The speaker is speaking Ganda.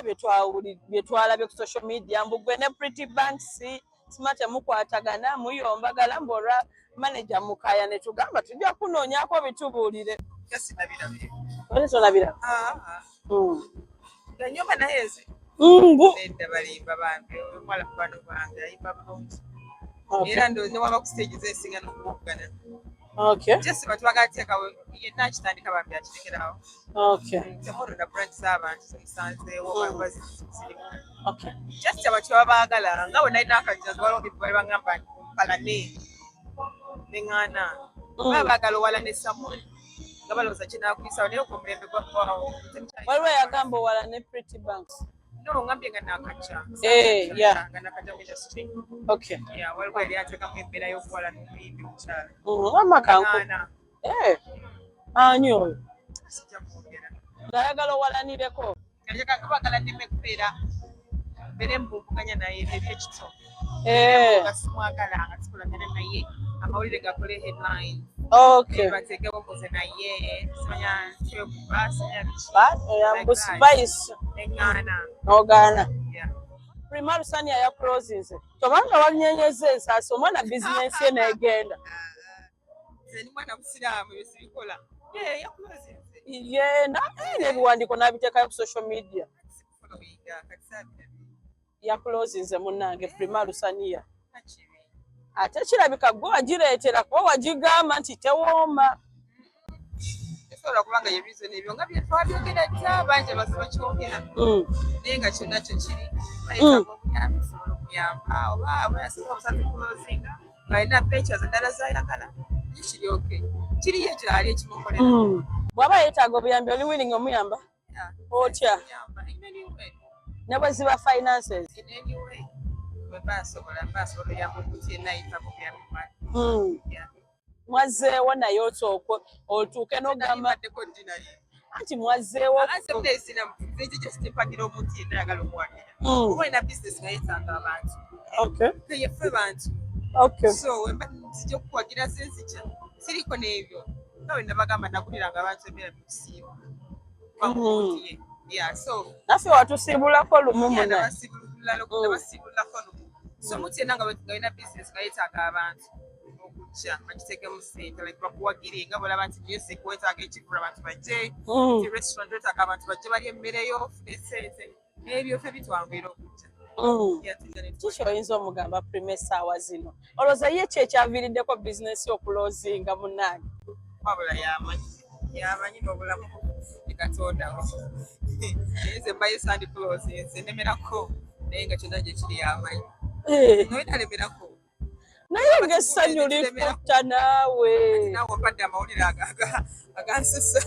Bye twalabye ku social media, mbu gwe ne Pretty Banks sima temukwatagana, muyombagala, mbu olwa manager Mukaya, ne tugamba tujja kunoonyaako bitubuulire. Sinabirabye. Oli tolabira? Ah, nyumba naye nze Mbu nedda, balimba bambi. Omuwala mukwano gwange, ayimba bulungi era ndowooza newaba ku stage zesinga n'okuwoggana. Just batwagala teekawo yenna akitandika, bambi akirekerawo. Temulonda branch z'abantu zemusanzeewo oba zirimu. Just abantu baba baagala nga bwe nalina akajjazi, waliwo people bali bagamba nti mpalane, neŋŋaana. Baba baagala owala ne someone nga balowooza kinaakuyisawo, naye ogwo omulembe gwaggwawo. Waliwo eyagamba owala ne Pretty Banks. No, ngambye nga nakajja. Nga nakajja mu industry. Yeah, waliwo yali ateekamu embeera y'okuwala n'omuyimbi mukyala. Wamma kanku Ŋŋaana. Eh, ani oyo? Sijja kwogera. Ng'ayagala owalanireko. Nga baagala nneme kubeera mbeere mbumbuganya naye ebyo ebyekito. Nga simwagala, nga sikolagana naye, amawulire gakole headlines. Bateekewo mbuze naye simanya kyekuba, simanya biki. Mbu spice. Neŋŋaana. N'ogaana. Yeah. Prima Lusania yakulozinze, tobanga walinyenyeza ensaasi omwana bizinensi ye n'egenda. Nze ndi mwana musiraamu, ebyo sibikola. Yeah, yakulozinze. Ye n'ebiwandiiko n'abiteekayo ku social media. Sikufollowinga kati, saabirabye. Yakulozinze munnange Prima Lusania. Nakibi. Ate kirabika gwe wagireetera, kuba wagigamba nti tewooma. Esobola kubanga ye reason, ebyo nga bye twabyogera dda, bangi abaze bakyogera, naye nga kyonna kyo kiri bayetaaga obuyambi, sobola okuyamba oba oba yasinga obusazi kulozinga ng'alina ventures endala zayagala, ye kiri okay, kiriyo kyali ekimukolera. Bw'aba yeetaaga obuyambi, oli willing omuyamba? Yeah. Otya? Kuyamba in any way. Ne bwe ziba finances? In any way bwe basobola, basobola oyamba omuntu yenna ayetaaga obuyambi bwange. Yeah. Mwazzeewo naye osooke otuuke n'ogamba. Mbaddeko ddi naye? Anti mwazzeewo. Ate nze just mpagira omuntu yenna ayagala omuwagira oba olina business nga yeetaaga abantu. Yeffe bantu. So wemba nzija okukuwagira, ze nzija siriko n'ebyo nga bwe nabagamba, naguliranga abantu emmere mu kisiibo. Yeah, so Naffe watusiibulako lumu. Yeah, Muna nabasiibulako lumu. So omuntu yenna nga alina business nga yeetaaga abantu okujja bagiteekemu ssente, like bakuwagire, nga bolaba nti music weetaaga ekivvulu abantu bajje, nti restaurant weetaaga abantu bajje balye emmere yo, ofune ssente, ebyo ffe bitwanguyira okujja. Yeah, tujja ne Kiki oyinza omugamba Prima essaawa zino? Olowooza ye ki ekyaviiriddeko bizinesi okulozinga, munnange? Wabula yamanyi, yamanyi n'obulamu ne Katonda we. Naye nze mbaye sandi close, nze nemerako, naye nga kyonna gye kiri yamanyi. Naye nalemerako. Naye ng'essanyu likutta naawe. Naawe ompadde amawulire agansusa.